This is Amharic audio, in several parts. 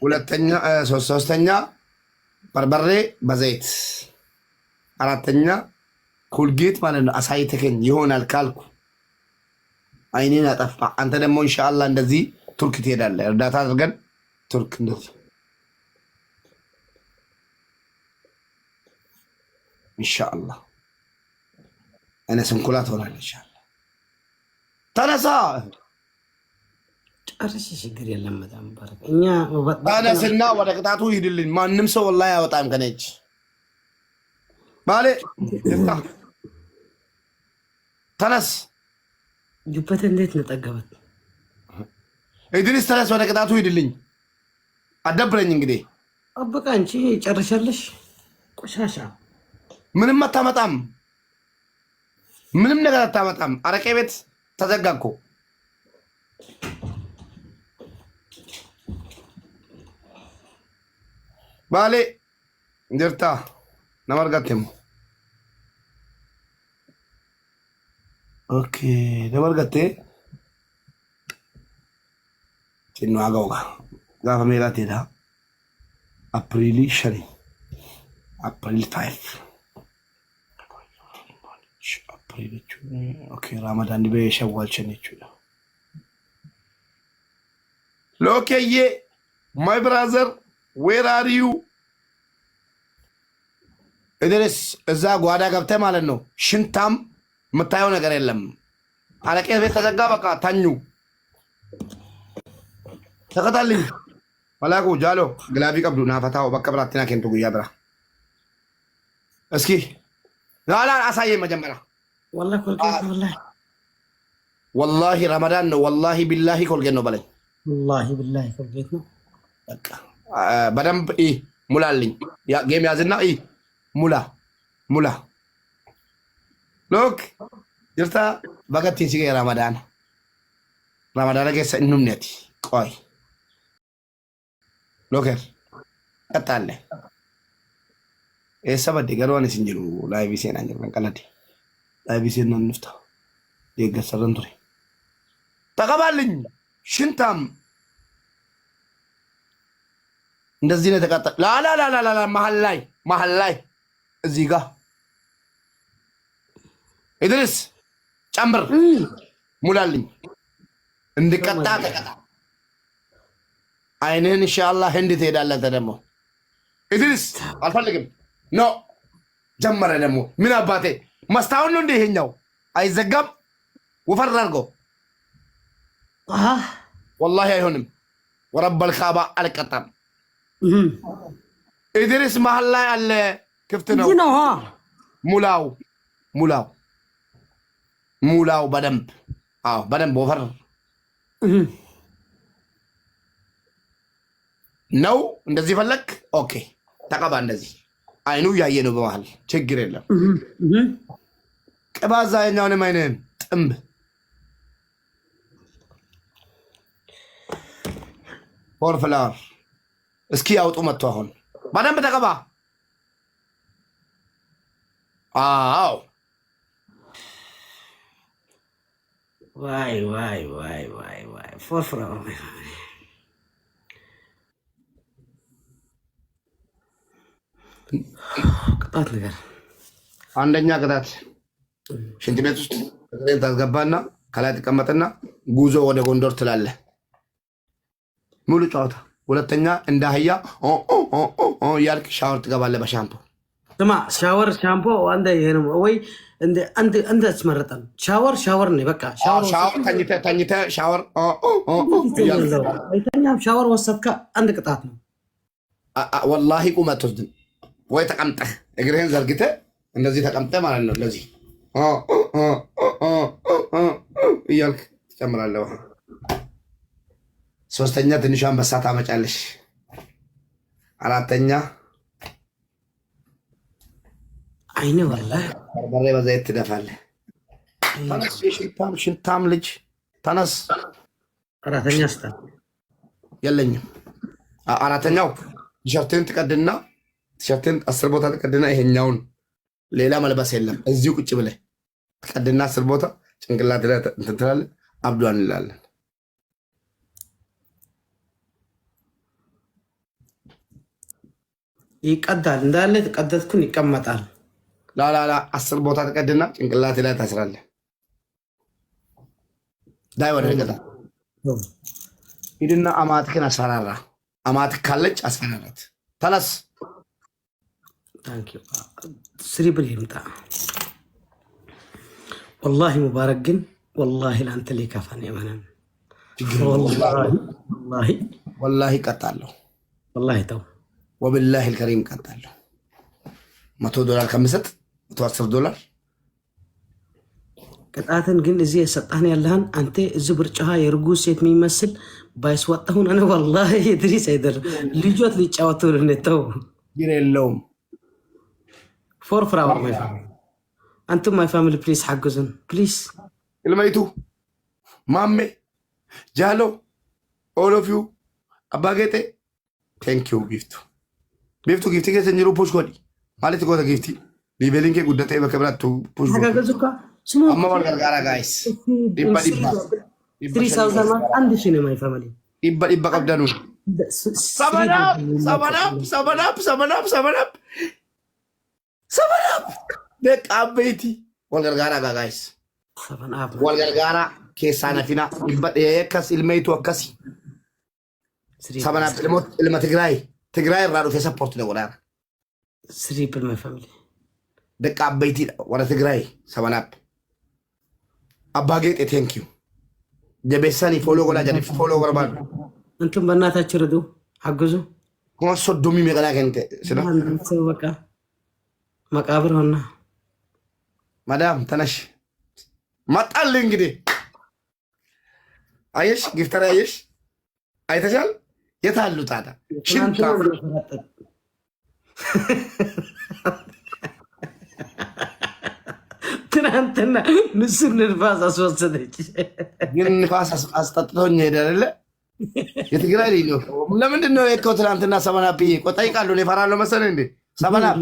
ሁለተኛ ሶስተኛ በርበሬ በዘይት፣ አራተኛ ኮልጌት ማለት ነው። አሳይተከኝ ይሆናል ካልኩ አይኔን አጠፋ። አንተ ደግሞ ኢንሻአላህ እንደዚህ ቱርክ ትሄዳለህ። እርዳታ አድርገን ቱርክ እንደዚህ ኢንሻአላህ እኔ ስንኩላ ትሆናለህ። ኢንሻአላህ ተነሳ። ጨርሽ፣ ችግር የለም። በጣም ባረክ። እኛ ተነስና ወደ ቅጣቱ ሂድልኝ። ማንም ሰው ወላሂ አያወጣም ከእኔ እጅ። ባሌ ተነስ። ጁበት እንዴት ነጠገበት? ኢድሪስ ተነስ፣ ወደ ቅጣቱ ሂድልኝ። አደብረኝ እንግዲህ አበቃ። አንቺ ጨርሻለሽ። ቆሻሻ ምንም አታመጣም። ምንም ነገር አታመጣም። አረቄ ቤት ተዘጋ እኮ። ባሌ እንጀርታ ነመርጋቴሞ ኦኬ ነመርጋቴ xinnoo haga gaafa meeqaateedha April 5, April 5, April jechuun okay Ramadan dhibee Shawwaal 5 jechuudha. ሎኬዬ my brother, where are you? እድርስ እዛ ጓዳ ገብተህ ማለት ነው። ሽንታም የምታየው ነገር የለም። አረቄ ቤት ተዘጋ። በቃ ተኙ። ተቀጣልኝ መላኩ ጃሎ ግላቪ ቀብዱ ናፈታው በቃ ብራቲና ኬንቱ ጉያ ብራ እስኪ ላላ አሳየኝ መጀመሪያ። ወላሂ ረመዳን ነው። ወላሂ ቢላሂ ኮልጌት ነው በለኝ። ወላሂ ቢላሂ ኮልጌት ነው። በቃ በደንብ ሙላልኝ። game ያዝና ሙላ ሙላ look jirta bagattiin si ramadaana ramadaana keessa hin dhumne ati ቆይ ሎከር ቀጣለ eessa badde garuu ani isin jiru live seenaan jiru kan qalade live seenaan nufta deeggarsarran ture ተቀባልኝ ሽንታም እንደዚህ ነው የተቃጠ ላላላላላ መሀል ላይ መሀል ላይ እዚህ ጋር ኢድሪስ ጨምር ሙላልኝ እንድቀጣ ተቀጣ። አይንህን ኢንሻአላህ ህንድ ትሄዳለህ። አንተ ደግሞ ኢድሪስ አልፈልግም no ጀመረ ደግሞ ምን አባቴ መስታወት ነው እንደ ይሄኛው አይዘጋም። ወፈር አድርጎ ወላሂ አይሆንም። ወረበል ካባ አልቀጣም። ኢድሪስ መሀል ላይ አለ፣ ክፍት ነው። ሙላው ሙላው ሙላው በደንብ አዎ፣ በደንብ ወፈር ነው። እንደዚህ ፈለግ okay፣ ተቀባ። እንደዚህ አይኑ እያየ ነው በመሀል ችግር የለም። ቅባ እዛኛውንም አይንህን ጥንብ ፎር ፍላወር እስኪ ያውጡ መጥቶ አሁን በደንብ ተቀባ። አዎ ዋይ ዋይ ዋይ ዋይ ዋይ ፎር ፍላወር ቅጣት ነገር አንደኛ ቅጣት ሽንት ቤት ውስጥ እግሬን ታስገባና ከላይ ትቀመጥና ጉዞ ወደ ጎንደር ትላለህ። ሙሉ ጨዋታ። ሁለተኛ እንደ አህያ እያልክ ሻወር ትገባለህ በሻምፖ። ስማ ሻወር ሻምፖ አንደ ይሄ ነው ወይ እንደ አስመረጠን ሻወር ሻወር ነው በቃ ሻወር ተኝተህ ተኝተህ ሻወር ተኛም ሻወር ወሰድካ አንድ ቅጣት ነው። ወላሂ ቁመህ አትወስድም ወይ ተቀምጠህ እግርህን ዘርግተህ እንደዚህ ተቀምጠህ ማለት ነው። እንደዚህ እያልክ ትጨምራለህ ውሃ። ሶስተኛ ትንሿ አንበሳ ታመጫለሽ። አራተኛ አይኔ ወላሂ በርበሬ በዘይት ትደፋለህ። ተነስ፣ የሽንታም ሽንታም ልጅ ተነስ። አራተኛ ስታ የለኝም። አራተኛው ቲሸርትን ትቀድና ቲሸርትን 10 ቦታ ትቀድና ይሄኛውን ሌላ መልበስ የለም። እዚሁ ቁጭ ብለህ ትቀድና 10 ቦታ ጭንቅላት ላይ እንትን ትላለህ። አብዷን እንላለን። ይቀዳል እንዳለ ቀደድኩን ይቀመጣል። ላላላ 10 ቦታ ትቀድና ጭንቅላቴ ላይ ታስራለህ። ዳይ ወደ ቅጣት ሂድና አማትክን አስፈራራ። አማትክ ካለች አስፈራራት። ተነስ። Thank you. Triple ይምጣ። ወላሂ ሙባረክ ግን ወላሂ ለአንተ ሊከፋን የመነን ወላሂ። ወላሂ እቀጣለሁ። ወላሂ ተው። ወብላሂ ልከሪም እቀጣለሁ። $100 ከምሰጥ $110። ቅጣትን ግን እዚህ የሰጣህን ያለህን አንተ እዚ ብርጭሃ የርጉዝ ሴት የሚመስል ባይስወጣሁን እኔ ወላሂ ድሪስ አይደር ልጆት ሊጫወቱ ተው። ችግር የለውም። Four flower, my family. አንቱም my family, please ሐግዙን please. ilmayቱ ማሜ ጃሎ all of you አባጌጤ thank you. ቢፍቱ ቢፍቱ gift keessa hin jiru push godhi. Maalitti goota gift leveliin kee guddatee bakka biraatti push godhi. ተጋገዙ እኮ ስሙ። Amma wal gargaara, guys. Dhibba dhibba. 3,000 ማለት 1,000 ነው my family. Dhibba dhibba qabdanuun. ሰበናፕ ሰበናፕ ሰበናፕ ሰበናፕ ሰበናፕ ሰበናፕ ደቃ አበይቲ wal gargaara guys. ሰበን አፕ። Wal gargaara keessaa nafina dhibba akkas ilmeetu akkasi. ሰበናፕ ilma Tigraay Tigraay irraa dhufee support na godhaara. Triple, my family. ደቃ አበይቲidha warra Tigraay ሰበናፕ abbaa geexe thank you. Jabeessanii follow godhaa jedhanii follow barbaadu. እንቱም በእናታችሁ ርዱ ሐግዙ። 30,000 meeqanaa kennite sila. ሰው በቃ መቃብር ሆና። ማዳም ተነሽ መጣልህ። እንግዲህ አየሽ፣ gifter አየሽ፣ አይተሻል። የት አሉ ታዲያ? ሽንታ። ትናንትና ትናንትና ንሱን ንፋስ አስወሰደች። ግን ንፋስ አስጠጥቶኝ ሄደ አይደለ? የትግራይ ልጅ ነው። ለምንድን ነው የሄድከው ትናንትና? ሰበናፕዬ እኮ እጠይቃለሁ። እኔ እፈራለሁ መሰለህ እንዴ? ሰበናፕ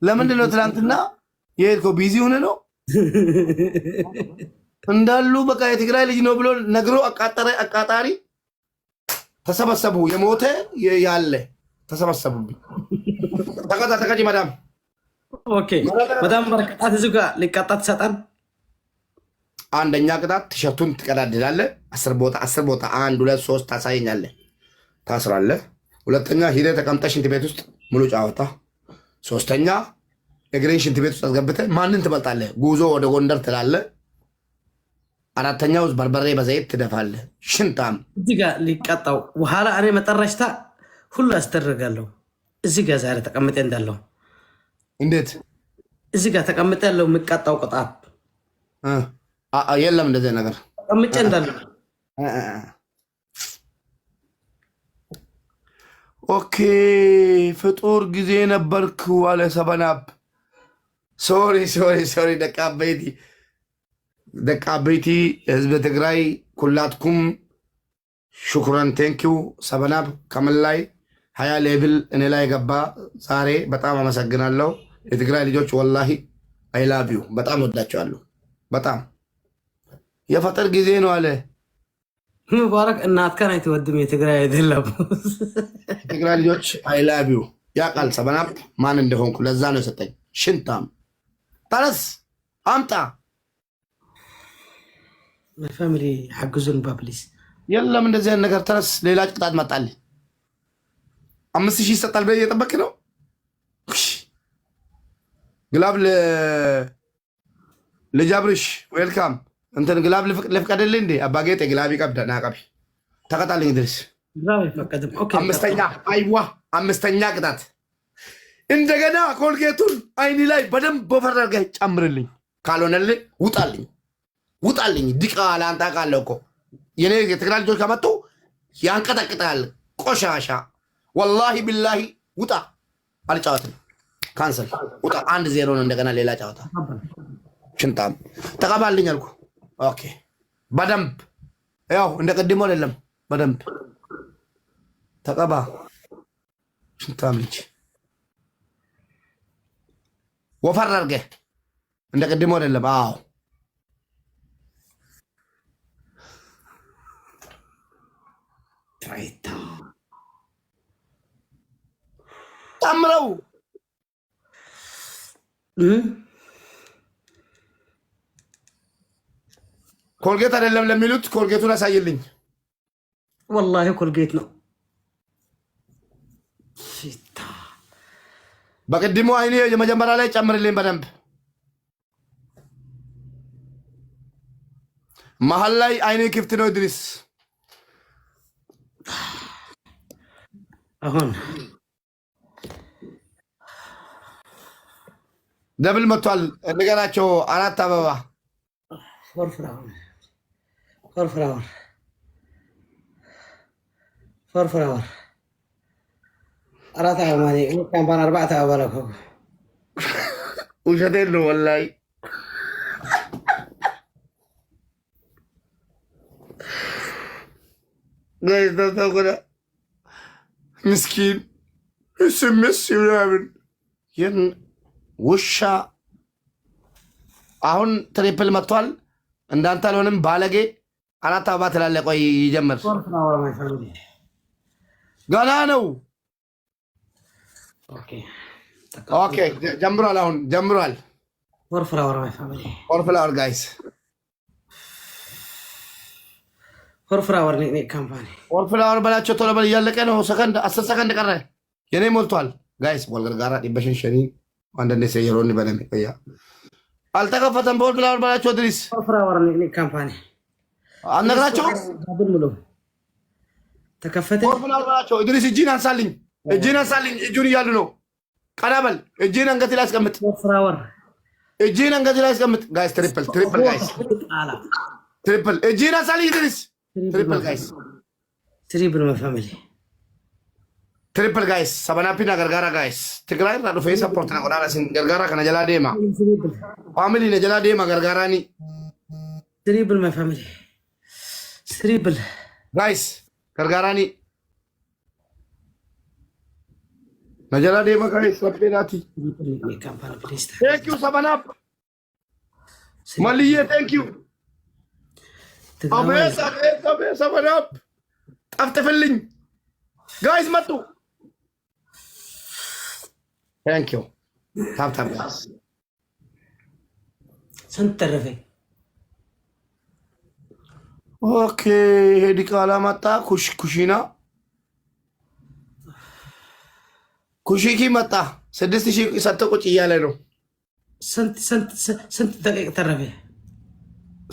ለምንድን ነው ትናንትና የሄድከው? Busy ሆነህ ነው እንዳሉ በቃ የትግራይ ልጅ ነው ብሎ ነግሮ አቃጠረ። አቃጣሪ ተሰበሰቡ። የሞተ ያለ ተሰበሰቡብኝ። ተቀጣ ተቀጪ ማዳም። Okay, በጣም በርቅጣት እዚህ ጋር ሊቀጣ ትሰጣን። አንደኛ ቅጣት ቲሸርቱን ትቀዳድዳለህ። 10 ቦታ 10 ቦታ አንድ ሁለት ሶስት ታሳየኛለህ፣ ታስራለህ። ሁለተኛ ሂደህ ተቀምጠህ ሽንት ቤት ውስጥ ሙሉ ጨዋታ። ሶስተኛ እግሬን ሽንት ቤት ውስጥ አስገብተህ ማንን ትበልጣለህ? ጉዞ ወደ ጎንደር ትላለህ። አራተኛው በርበሬ በዘይት ትደፋለህ። ሽንታም። እዚህ ጋር ሊቀጣው በኋላ እኔ መጠረሽታ ሁሉ አስደርጋለሁ። እዚህ ጋር ዛሬ ተቀምጤ እንዳለው እንዴት? እዚህ ጋር ተቀምጤ ያለው የሚቀጣው ቅጣት። የለም እንደዚህ ነገር። ተቀምጬ እንዳለው። Okay, ፍጡር ጊዜ ነበርክ አለ ሰበናፕ። Sorry, sorry, sorry. ደቂ ዓበይቲ ደቂ ዓበይቲ ህዝቢ ትግራይ ኩላትኩም شكرا, thank you. ሰበናፕ ከምን ላይ 20 level እኔ ላይ ገባ ዛሬ በጣም አመሰግናለሁ። የትግራይ ልጆች ወላሂ I love you፣ በጣም ወዳቸዋለሁ። በጣም የፈጠር ጊዜ ነው አለ። ሙባረክ እናትከን አይትወድም የትግራይ አይደለም። የትግራይ ልጆች I love you። ያውቃል ሰበናፕ ማን እንደሆንኩ፣ ለዛ ነው የሰጠኝ። ሽንታም ተነስ አምጣ። Family ሐግዙን ባ please. የለም እንደዚህ አይነት ነገር። ተነስ፣ ሌላ ቅጣት መጣልኝ። 5,000 ይሰጣል ብለህ እየጠበክ ነው። Glove ልጅ አብርሽ welcome። እንትን glove ልፍቀድልህ እንዴ? አባጌጤ glove ይቀብዳ ናቀቢ ተቀጣልኝ ድረስ። Glove አይፈቀድም። Okay. አምስተኛ አይዋ አምስተኛ ቅጣት እንደገና ኮልጌቱን አይኒ ላይ በደንብ ወፈር አድርገህ ጨምርልኝ። ካልሆነልህ ውጣልኝ፣ ውጣልኝ። ዲቃላ አንተ አውቃለሁ እኮ የኔ የትግራይ ልጆች ከመጡ ያንቀጠቅጣል። ቆሻሻ ወላሂ ቢላሂ ውጣ። አልጫወትም። Cancel ውጣ። 1-0 ነው። እንደገና ሌላ ጨዋታ። ሽንጣም ተቀባልኝ አልኩ። Okay በደንብ ያው እንደ ቅድሞ አይደለም። በደንብ ተቀባ። ሽንታም ልጅ ወፈር አድርገህ እንደ ቅድሞ አይደለም። አዎ። ትራይታ። ጨምር። አውጣው። ኮልጌት አይደለም ለሚሉት ኮልጌቱን አሳይልኝ። ወላሂ ኮልጌት ነው። ሽታ። በቅድሙ አይኔ የመጀመሪያ ላይ ጨምርልኝ በደንብ። መሀል ላይ አይኔ ክፍት ነው። እድሪስ። አሁን Double መጥቷል። ንገራቸው። አራት አበባ። Four flower, four flower, four flower፣ አራት አበባ፣ ካምፓን አርባዕተ አበባ ለኮ። ውሸቴን ነው ወላሂ። Guys, ምስኪን ስምስ ምናምን ይህን ውሻ። አሁን triple መጥቷል። እንዳንተ አልሆንም ባለጌ። አራት አበባ ትላለህ። ቆይ ይጀምር። Four flower, my family. ገና ነው። Okay. Okay, ጀምሯል። አሁን ጀምሯል። Four flower, my family. Four flower, guys. Four flower ኔ company. Four flower በላቸው። ቶሎ በል፣ እያለቀ ነው። ሰከንድ፣ 10 ሰከንድ ቀረ። የኔ ሞልቷል guys። Wal gargaaraa 555 አንዳንዴ ሰየሮኒ በለሚ ቆያ አልተከፈተም። Four flower በላቸው ድሪስ። Four flower ኔ company. አልነግራቸው። Double ሙሉ ተከፈተ። Four flower በላቸው። እድሪስ እጅን አንሳልኝ፣ እጅን አንሳልኝ። እጁን እያሉ ነው። ቀና በል። እጅን አንገት ላይ አስቀምጥ። Four flower. እጅን አንገት ላይ አስቀምጥ። Guys, triple, triple, guys. ቃላ። Triple። እጅን አንሳልኝ እድሪስ። Triple, guys. Triple, my family. Triple, guys. Sabanaappii gargaara, guys. Tigraay irraa dhufee support na godhaa isin gargaara kana jalaa deema. Triple. Family na jalaa deema gargaaraani. Triple, my family, triple. Guys, gargaaraani. Na jalaa deema, guys. Rabbeedhaati. Triple ኔ company, please. Thank you, Sabanaap. Maliyyee, thank you. አቤት አቤት አቤት ሰበናፕ ጠፍጥፍልኝ። Guys መጡ። Thank you. Tap tap, guys. ስንት ተረፈኝ? Okay, ይሄ ዲቃላ መጣ። ኩሽና ኩሺኪ መጣ። 6000 ሰጥቶ ቁጭ እያለ ነው። ስንት ደቂቅ ተረፈ?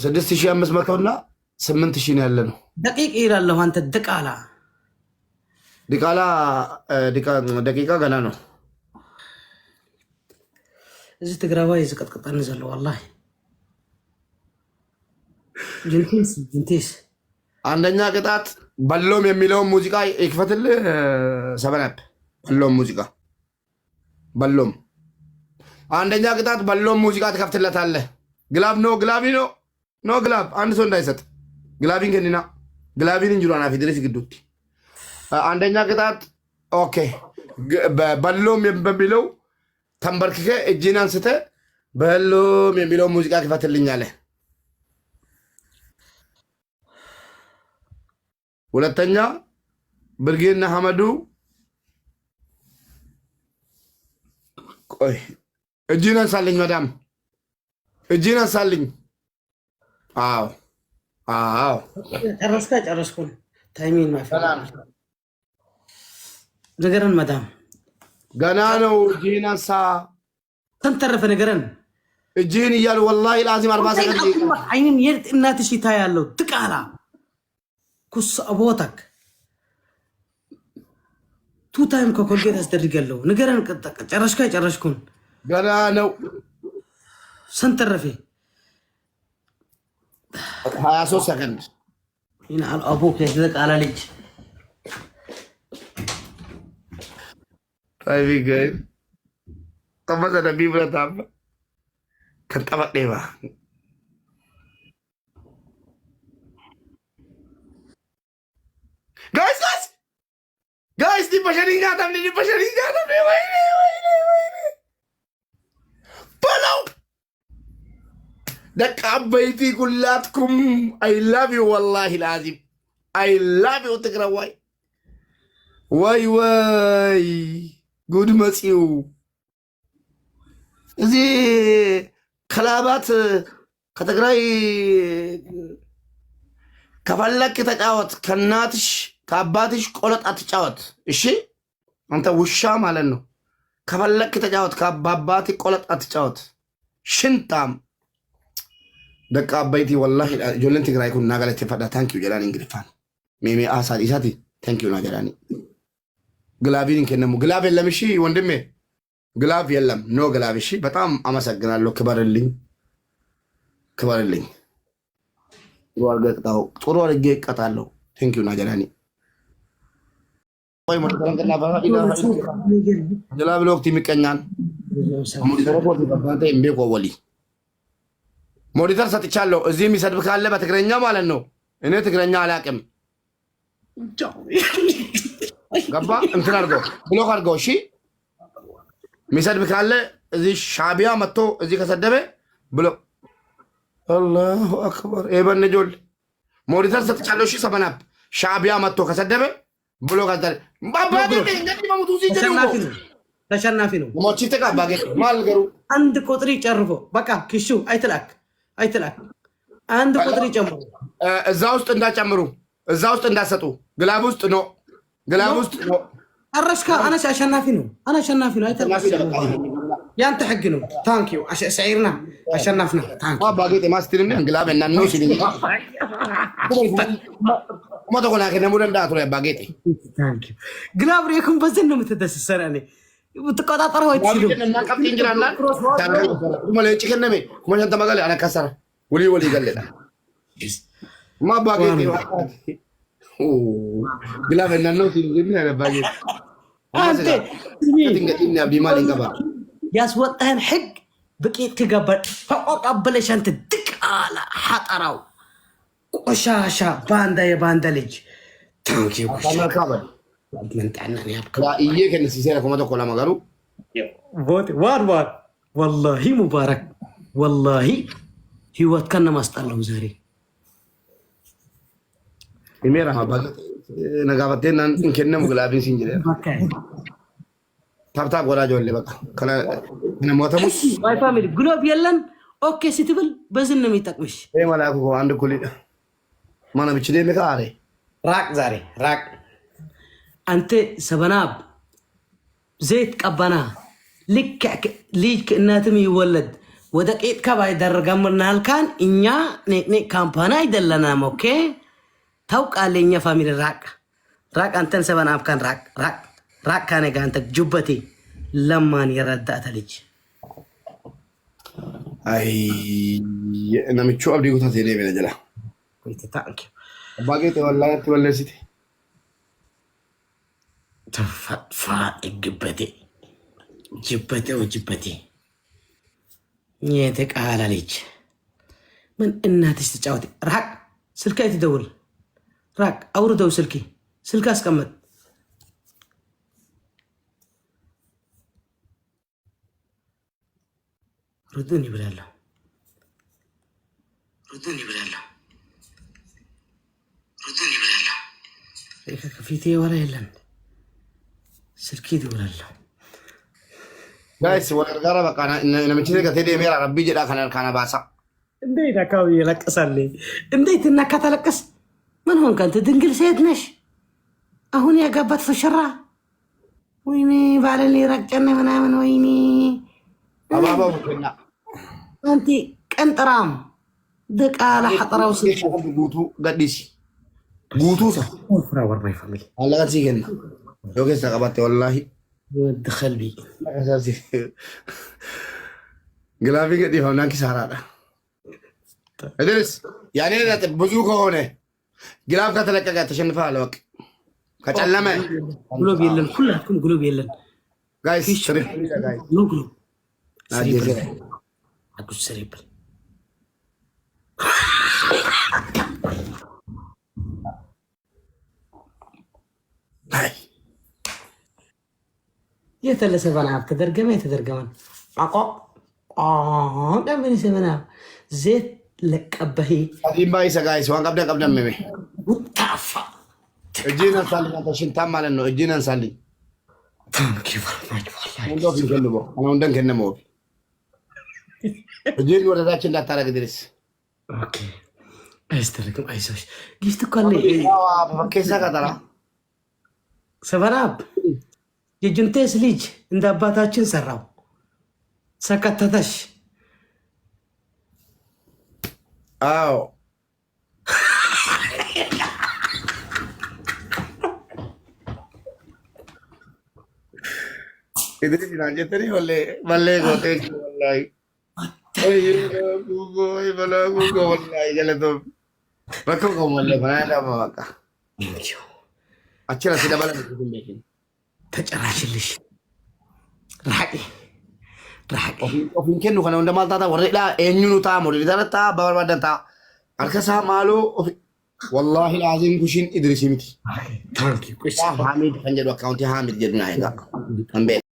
6500 እና 8000 ነው ያለ ነው። ደቂቅ ይላለሁ አንተ ድቃላ። ዲቃላ ደቂቃ ገና ነው። እዚ ትግራዋይ ዝቀጥቅጠኒ ዘሎ ወላሂ ጅንቴስ ጅንቴስ። አንደኛ ቅጣት በሎም የሚለውን ሙዚቃ ይክፈትልህ። ሰበናፕ በሎም ሙዚቃ በሎም። አንደኛ ቅጣት በሎም ሙዚቃ ትከፍትለታለህ። Glove, no glove, no, no glove። አንድ ሰው እንዳይሰጥ glove iin kennina glove iin እንጅሩ አናፊ ድረስ ግዱቲ። አንደኛ ቅጣት okay፣ በሎም በሚለው ተንበርክከ እጅን አንስተ በሎም የሚለው ሙዚቃ ክፈትልኝ አለ። ሁለተኛ ብርጌና ሐመዱ ቆይ እጅን አንሳልኝ፣ መዳም እጅን አንሳልኝ። አዎ አዎ። ጨረስካ? ጨረስኩን። ታይሚን ማፊ ንገረን መዳም። ገና ነው። እጅህን አንሳ። ስንት ተረፈ ንገረን። እጅህን እያሉ ወላሂ ላዚም 40 ሰከንድ። አይንን የት እናትሽ ይታያለው ትቃላ ኩስ አቦታክ two time ከኮልጌት አስደርጋለሁ። ንገረን። ጨረስካ? ጨረስኩን። ገና ነው። ስንት ተረፈ? 23 ሰከንድ። ይናል አቦክ የተቃላ ልጅ። Timing guys. Tapos na bibla tama. Kan ba? Guys, guys! Guys, di pa siya ninyatam, di pa siya ninyatam. ወይኔ ወይኔ ወይኔ በለው ደቂ ዓበይቲ ኩላትኩም I love you. ወላሂ ልዓዚም I love you. ትግራዋይ ወይ ወይ። ጉድ መጺው እዚ ክላባት ከትግራይ ከፈለክ ተጫወት፣ ከእናትሽ ከአባትሽ ቆለጥ አትጫወት። እሺ አንተ ውሻ ማለት ነው። ከፈለክ ተጫወት፣ ከአባባት ቆለጥ አትጫወት። ሽንታም ደቃ አበይቲ ወላሂ ijoolleen Tigraay kun naa galateeffadha thank you jedhaan Ingiliffaan meemee haasaa isaati thank you naa jedhaani glove iin hin kennamu glove የለም። እሺ ወንድሜ glove የለም። No glove። እሺ በጣም አመሰግናለሁ። ክበርልኝ፣ ክበርልኝ። ጥሩ አድርጌ እቀጣለሁ። Thank you naa jedhaani ጀላ ብሎክቲ የሚቀኛን ወሊ monitor ሰጥቻለሁ። እዚህ የሚሰድብ ካለ በትግረኛ ማለት ነው። እኔ ትግረኛ አላቅም። ገባ እንትን አድርገው block አድርገው። እሺ የሚሰድብ ካለ እዚህ ሻቢያ መጥቶ እዚህ ከሰደበ block። አላሁ አክበር ኤበነጆል monitor ሰጥቻለሁ። እሺ ሰበናፕ ሻቢያ መጥቶ ከሰደበ block ተሸናፊ ነው። አንድ ቁጥር ጨርፎ በቃ ክሹ አይትላክ አይትላክ አንድ ቁጥር ይጨምሩ። እዛ ውስጥ እንዳጨምሩ፣ እዛ ውስጥ እንዳሰጡ። Glove ውስጥ ነው፣ glove ውስጥ ነው። አረሽካ አነስ አሸናፊ ነው። አና አሸናፊ ነው። አይተላክ ያንተ ህግ ነው። Thank you ሰዒርና አሸናፍና። Thank you ባጌጥ ማስትልም glove እና ነው ሲል kuma tokko naa kennamuu danda'a ture abbaa geexi. Glove ሬኩም በዝን ነው የምትደስሰረ እኔ ትቆጣጠረው አይችልም። qabxiin jiraannaan kuma leenci kenname 50,000 gale ana kasara walii walii galledha. Ma abbaa geexi glove እናነው ሲል abbaa geexi. አንተ abdii maaliin qaba? ያስወጣህን ህግ ብቂት ትገባ ተቆቀበለሽ አንተ ድቃላ ሐጠራው ቆሻሻ ባንዳ የባንዳ ልጅ ወላሂ ሙባረክ ወላሂ ህይወት ከነ ማስጣለው ዛሬ ፋሚሊ ግሎብ የለን ኦኬ ስትብል በዝን ነው የሚጠቅምሽ። አንድ ራቅ ዛሬ ራቅ። አንተ ሰበናብ ዘይት ቀባና ልክ ልጅ ከእናትም ይወለድ ወደ ቄጥ ከባ ይደረጋምናልካን እኛ ኔ ካምፓኒ አይደለናም። ኦኬ ታውቃለህ። እኛ ፋሚሊ ራቅ ራቅ። አንተን ሰበናብ ካን ራቅ ራቅ ራቅ ካኔ ጋር አንተ ጁበቴ ለማን የረዳተ ልጅ አይ ነምቹ አብዲ ጉታ ቴሌ ጀላ Abbaa keetii wallaahi natti balleessite. ግበቴ ጅበቴ ጅበቴ የተቃላ ልጅ ምን እናትሽ ተጫወቴ። ራቅ ስልክ አይትደውል ራቅ አውርደው ስልኪ ስልክ አስቀመጥ። ርዱን ይብላለሁ ርዱን ይብላለሁ ከፊቴ ወራ የለን ስልኪ ይደውላለሁ። Guys wal gargaara bakka namichi gatee deemeera rabbii jedhaa kana baasa. እንዴት አካባቢ ይለቅሳል? እንዴት እና ካታለቅስ ምን ሆንክ አንተ? ድንግል ሴት ነሽ። አሁን ያጋባት ፍሽራ ወይኔ ባለኔ ረጨነ ምናምን ወይኔ አንቲ ቀንጥራም ደቃላ ሐጠራው ጉቱ ገዲሲ ጉቱ አለቀሲ ገና yoo keessa qabatte wallaahi ወድ ከልቢ ግላቪ ገዲፈምናን ኪሳራadha. እድርስ ያኔ ነጥብ ብዙ ከሆነ ግላፍ ከተለቀቀ ተሸንፈሃል። በቃ ከጨለመ ግሎብ የለን፣ ሁላችሁም ግሎብ የለን። ጋይስ ግሎብ የተለሰበናብ ተደርገመ የተደርገመን ቋቋ ሰበናብ ዜት ለቀበሂ guys waan qabdan qabdan meme ውታፋ እጅን አንሳልኝ፣ አንተ ሽንታም ማለት ነው። እጅን አንሳልኝ። Thank you very much wallahi. Hunda ofiin kennu boo. Kana hundan kennamu ofi. Hojiin ወደታች እንዳታረግ ድረስ። Okay አይስተርክም። አይዞሽ gift እኮ አለ። Fakkeessaa ቀጠራ ሰበናብ የጁንቴስ ልጅ እንደ አባታችን ሰራው ሰከተተሽ። አዎ Idris naan jettanii mallee mallee gootee wallahi. Balaa guugoo wallahi galatoom. Rakkoo qabu mallee kanaa jedhama bakka. Achirra si dabalan hin beekin. ተጨራሽልሽ ራቂ ራቂ። Ofiin kennu kana hunda maal taata warri dhaa eenyu nu ta'a model ta'a abbaa barbaadan ta'a. Harka isaa maaloo ofi wallaahi laaziin kushiin Idrisii miti. Thank you. Haamid kan jedhu akkaawuntii Haamid jedhu naa egaa. Kan beeku.